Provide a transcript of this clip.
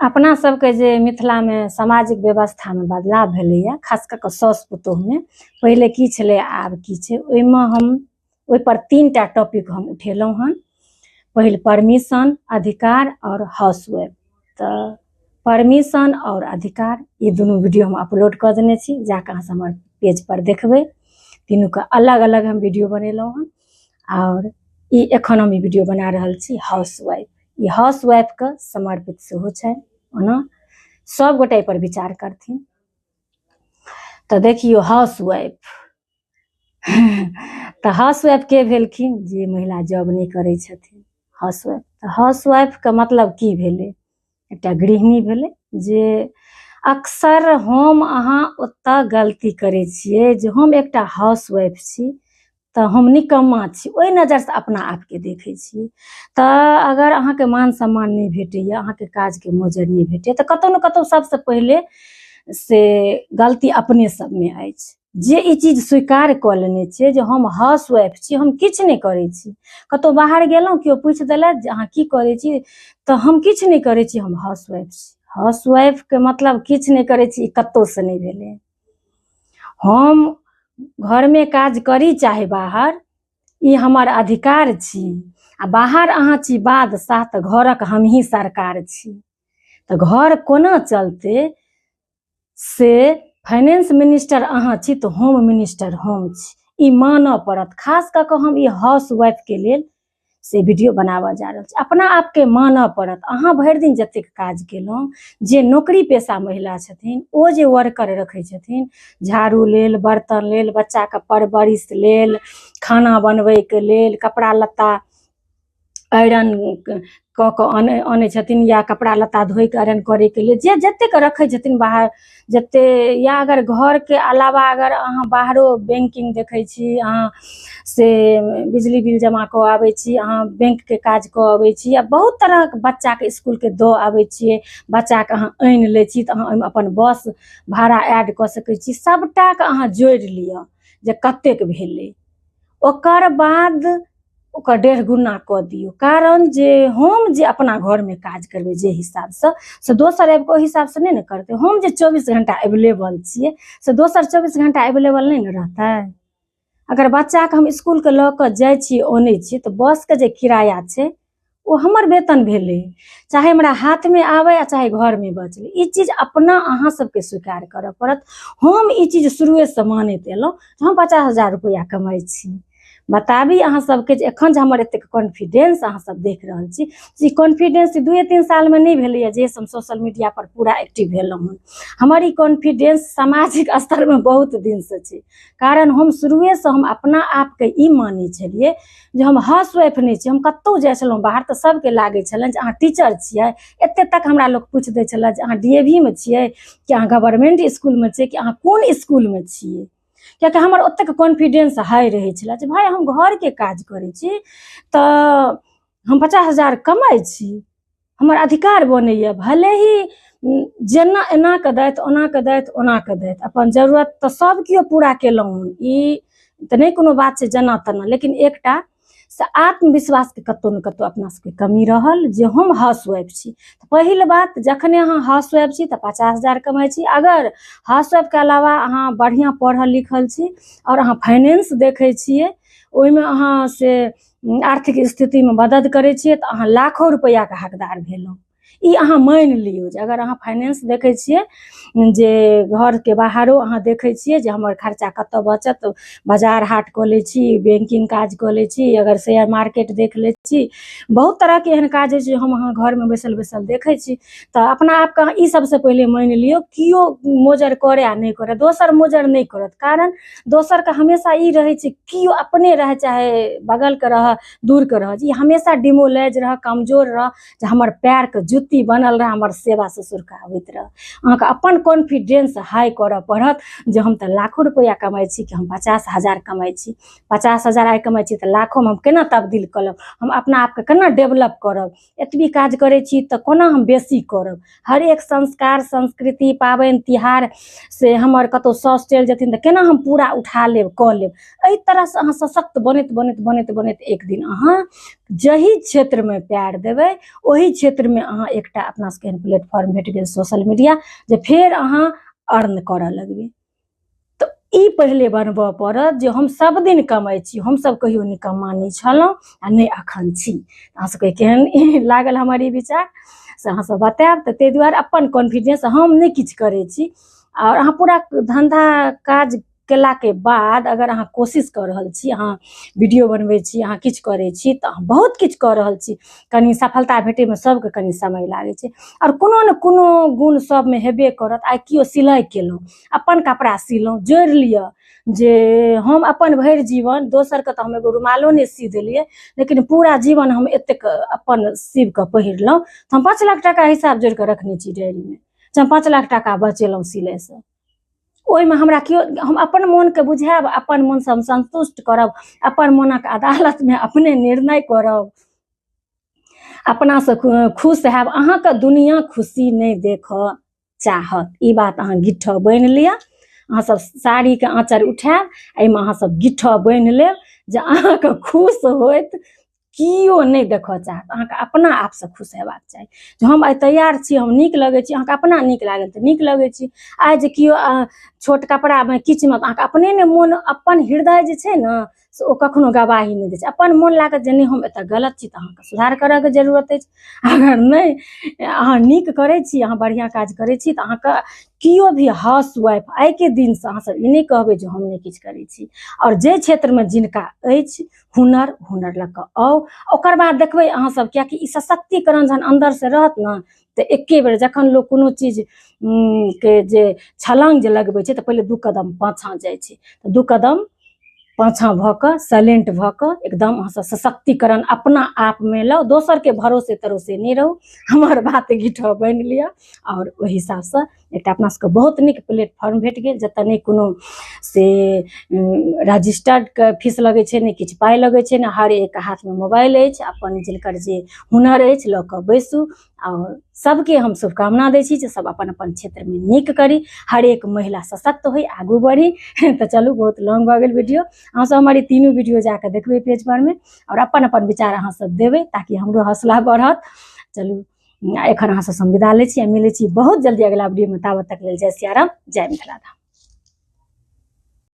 अपना सबके जे मिथिलामे सामाजिक व्यवस्थामे बदलाव भेलैए, खास कऽ कऽ साउस पुतोहुमे, पहिले की छलै आब की छै, ओहिमे हम ओहिपर 3टा टॉपिक हम उठेलहुँ हन। पहिल परमिशन, अधिकार आओर हाउसवाइफ। तऽ परमिशन आओर अधिकार ई दुनू वीडियो हम अपलोड कऽ देने छी, जाकऽ अहाँ सब हमर पेज पर देखबै। तीनूके अलग अलग हम वीडियो बनेलहुँ हन। आओर ई एखन हम ई वीडियो बना रहल छी हाउसवाइफ। ई हाउसवाइफके समर्पित सेहो छै। ओना सब गोटे एहिपर विचार करथिन। तऽ देखियौ हाउसवाइफ, तऽ हाउसवाइफ के भेलखिन? जे महिला जॉब नहि करै छथिन हाउसवाइफ। तऽ हाउसवाइफके मतलब की भेलै? एकटा गृहिणी भेलै। जे अक्सर हम अहाँ ओतऽ गलती करै छियै जे हम एकटा हाउसवाइफ छी तऽ हम निकम्मा छी, ओहि नजरसँ अपना आपके देखै छियै। तऽ अगर अहाँके मान सम्मान नहि भेटैए, अहाँके काजके मोजर नहि भेटैए, तऽ कतहु ने कतहु सबसँ पहिले से गलती अपने सबमे अछि। जे ई चीज स्वीकार कऽ लेने छियै जे हम हाउसवाइफ छी, हम किछु नहि करै छी। कतहु बाहर गेलहुँ, केओ पूछि देलथि जे अहाँ की करै छी, तऽ हम किछु नहि करै छी, हम हाउसवाइफ छी। हाउसवाइफके मतलब किछु नहि करै छी ई कतहुसँ नहि भेलै। हम घरमे काज करी चाहे बाहर, ई हमर अधिकार छी। आ बाहर अहाँ छी बादशाह, तऽ घरक हमही सरकार छी। तऽ घर कोना चलतै से फाइनेंस मिनिस्टर अहाँ छी तऽ होम मिनिस्टर हम छी, ई मानऽ पड़त। खास कऽ कऽ हम ई हाउस वाइफके लेल से वीडियो बनाबऽ जा रहल छी। अपना आपके मानऽ पड़त। अहाँ भरि दिन जतेक काज केलहुँ, जे नौकरी पेशा महिला छथिन ओ जे वर्कर रखै छथिन झाड़ू लेल, बर्तन लेल, बच्चाके परवरिश लेल, खाना बनबैके लेल, कपड़ा लत्ता आयरन कऽ कऽ अनै छथिन या कपड़ा लत्ता धोइके आयरन करैके लेल जे जतेक रखै छथिन बाहर जते, या अगर घरके अलावा अगर अहाँ बाहरो बैंकिंग देखै छी, अहाँ से बिजली बिल जमा कऽ आबै छी, अहाँ बैंकके काज कऽ अबै छी, या बहुत तरहक बच्चाके इसकुलके दऽ आबै छियै, बच्चाके अहाँ आनि लै छी, तऽ अहाँ ओहिमे अपन बस भाड़ा ऐड कऽ सकै छी। सबटाके अहाँ जोड़ि लिअ जे कतेक भेलै, ओकर बाद ओकर 1.5 गुना कऽ दियौ। कारण जे हम जे अपना घरमे काज करबै जे हिसाबसँ, से दोसर आबि कऽ ओहि हिसाबसँ नहि ने करतै। हम जे 24 घंटा एवेलेबल छियै से दोसर 24 घंटा एवेलेबल नहि ने रहतै। अगर बच्चाके हम इसकुलके लऽ कऽ जाइ छियै अनै छियै तऽ बसके जे किराया छै ओ हमर वेतन भेलै, चाहे हमरा हाथमे आबै आ चाहे घरमे बचलै। ई चीज अपना अहाँ सबके स्वीकार करऽ पड़त। हम ई चीज शुरुएसँ मानैत एलहुँ। हम 50,000 रुपैआ कमाइ छी। बताबी अहाँ सबके जे एखन जे हमर एतेक कॉन्फिडेंस अहाँ सब देख रहल छी, ई कॉन्फिडेंस 2-3 सालमे नहि भेलैए जे हम सोशल मीडिया पर पूरा एक्टिव भेलहुँ हन। हमर ई कॉन्फिडेंस सामाजिक स्तरमे बहुत दिनसँ छै। कारण हम शुरुएसँ हम अपना आपके ई मानै छलियै जे हम हाउसवाइफ नहि छी। हम कतहु जाइ छलहुँ बाहर तऽ सबके लागै छलनि जे अहाँ टीचर छियै। एते तक हमरा लोक पूछि दै छलै जे अहाँ डी ए वी मे छियै कि अहाँ गवर्नमेंट इसकुलमे छियै कि अहाँ कोन इसकुलमे छियै, कियाकि हमर ओतेक कॉन्फिडेंस हाई रहै छलै जे भाय हम घरके काज करै छी तऽ हम 50,000 कमाइ छी, हमर अधिकार बनैए। भले ही जेना एना कऽ दैत ओना कऽ दैत ओना कऽ दैत, अपन जरूरत तऽ सब केओ पूरा केलहुँ, ई तऽ नहि कोनो बात छै जेना तेना, लेकिन एकटा से आत्मविश्वासके कतहु ने कतहु अपना सबके कमी रहल जे हम हाउसवाइफ छी। पहिल बात, जखने अहाँ हाउसवाइफ छी तऽ 50,000 कमाइ छी। अगर हाउसवाइफके अलावा अहाँ बढ़िआँ पढ़ल लिखल छी आओर अहाँ फाइनेंस देखै छियै, ओहिमे अहाँ से आर्थिक स्थितिमे मदद करै छियै तऽ अहाँ लाखो रुपैआके हकदार भेलहुँ। ई अहाँ मानि लियौ जे अगर अहाँ फाइनेंस देखै छियै, जे घरके बाहरो अहाँ देखै छियै जे हमर खर्चा कतऽ बचत, बाजार हाट कऽ लै छी, बैंकिंग काज कऽ लै छी, अगर शेयर मार्केट देख लै छी, बहुत तरहके एहन काज होइ छै हम अहाँ घरमे बैसल बैसल देखै छी, तऽ अपना आपके अहाँ ई सबसँ पहिले मानि लियौ। केओ मोजर करे आ नहि करे, दोसर मोजर नहि करत। कारण दोसरके हमेशा ई रहै छै, केओ अपने रहै चाहे बगलके रहै दूरके रहै, ई हमेशा डिमोलाइज रहै, कमजोर रहै, जे हमर पैरके जुत्ती बनल रहै, हमर सेवा ससुरके आबैत रहै। अहाँके अपन कॉन्फिडेंस हाई करऽ पड़त जे हम तऽ लाखो रुपैआ कमाइ छी कि हम 50,000 कमाइ छी। 50,000 आइ कमाइ छी तऽ लाखोमे हम केना तब्दील कऽ लेब? हम अपना आपके केना डेवलप करब, एतबी काज करै छी तऽ कोना हम बेसी करब। हर एक संस्कार संस्कृति पाबनि तिहार से हमर कतहु साउस चलि जेथिन तऽ केना हम पूरा उठा लेब कऽ लेब। एहि तरहसँ अहाँ सशक्त बनैत बनैत बनैत बनैत एक दिन अहाँ जाहि क्षेत्रमे पैर देबै ओहि क्षेत्रमे अहाँ एकटा अपना सबके एहन प्लेटफॉर्म भेट गेल सोशल मीडिया, जे फेर अहाँ अर्न करऽ लगबै। तऽ ई पहिले बनबऽ पड़त जे हम सब दिन कमाइ छी, हमसब कहियो निकम्मा नहि छलहुँ आ नहि अखन छी। अहाँ सबके केहन लागल हमर ई विचार से अहाँ सब बतायब। तऽ ताहि दुआरे अपन कॉन्फिडेंस हम नहि किछु करै छी, आओर अहाँ पूरा धन्धा काज केलाके बाद अगर अहाँ कोशिश कऽ रहल छी, अहाँ वीडियो बनबै छी, अहाँ किछु करै छी, तऽ अहाँ बहुत किछु कऽ रहल छी। कनि सफलता भेटैमे सबके कनि समय लागै छै, आओर कोनो ने कोनो गुण सबमे हेबे करत। आइ केओ सिलाइ केलहुँ, अपन कपड़ा सिलहुँ, जोड़ि लिअ जे हम अपन भरि जीवन दोसरके तऽ हम एगो रुमालो नहि सी देलियै, लेकिन पूरा जीवन हम एतेक अपन सीब कऽ पहिरलहुँ, तऽ हम 5 लाख टाका हिसाब जोड़ि कऽ रखने छी डायरीमे, जे हम 5 लाख टाका बचेलहुँ सिलाइसँ। ओहिमे हमरा केओ, हम अपन मोनके बुझायब, अपन मोनसँ हम सन्तुष्ट करब, अपन मोनक अदालतमे अपने निर्णय करब, अपनासँ खुश हैब। अहाँके दुनिया खुशी नहि देखऽ चाहत, ई बात अहाँ गिट्ठ बान्हि लिअ। अहाँ सब साड़ीके आँचर उठायब, एहिमे अहाँ सब गिट्ठ बान्हि लेब जे अहाँके खुश होइत केओ नहि देखऽ चाहत। अहाँके अपना आपसँ खुश हेबाक चाही जे हम आइ तैयार छी, हम नीक लगै छी। अहाँके अपना नीक लागल तऽ नीक लगै छी। आइ जे केओ छोट कपड़ामे किछुमे अहाँके अपने ने मोन, अपन हृदय जे छै ने से ओ कखनो गवाही नहि दै छै। अपन मोन लागत जे नहि हम एतऽ गलत छी तऽ अहाँके सुधार करऽके जरूरत अछि। अगर नहि अहाँ नीक करै छी, अहाँ बढ़िआँ काज करै छी, तऽ अहाँके केओ भी हाउस वाइफ आइके दिनसँ अहाँ सब ई नहि कहबै जे हम नहि किछु करै छी। आओर जाहि क्षेत्रमे जिनका अछि हुनर, हुनर लऽ कऽ आउ, ओकर बाद देखबै अहाँ सब, कियाकि ई सशक्तिकरण जहन अन्दरसँ रहत ने तऽ एके बेर जखन लोक कोनो चीज के जे छलांग जे लगबै छै तऽ पहिले 2 कदम पाछाँ जाइ छै, तऽ 2 कदम पाछाँ भऽ कऽ साइलेंट भऽ कऽ एकदम अहाँ सब सशक्तिकरण अपना आपमे लाउ, दोसरके भरोसे तरोसे नहि रहू। हमर बात गिठऽ बनि लिअ, आओर ओहि हिसाबसँ एकटा अपना सबके बहुत नीक प्लेटफॉर्म भेट गेल, जतऽ नहि कोनो से रजिस्टर्डके फीस लगै छै, नहि किछु पाइ लगै छै, ने हर एक हाथमे मोबाइल अछि। अपन जिनकर जे हुनर अछि लऽ कऽ बैसू। आओर सबके हम शुभकामना दै छी जे सब अपन अपन क्षेत्रमे नीक करी, हर एक महिला सशक्त होइ, आगू बढ़ी। तऽ चलू, बहुत लॉन्ग भऽ गेल वीडियो। अहाँ सब हमर ई तीनू वीडियो जाकऽ देखबै पेज परमे, आओर अपन अपन विचार अहाँ सब देबै ताकि हमरो हौसला बढ़त। चलू, एखन अहाँ सबसँ हम विदा लै छी आ मिलै छी बहुत जल्दी अगिला वीडियोमे। ताबत तक लेल जय सियाराम, जय मिथिला धाम।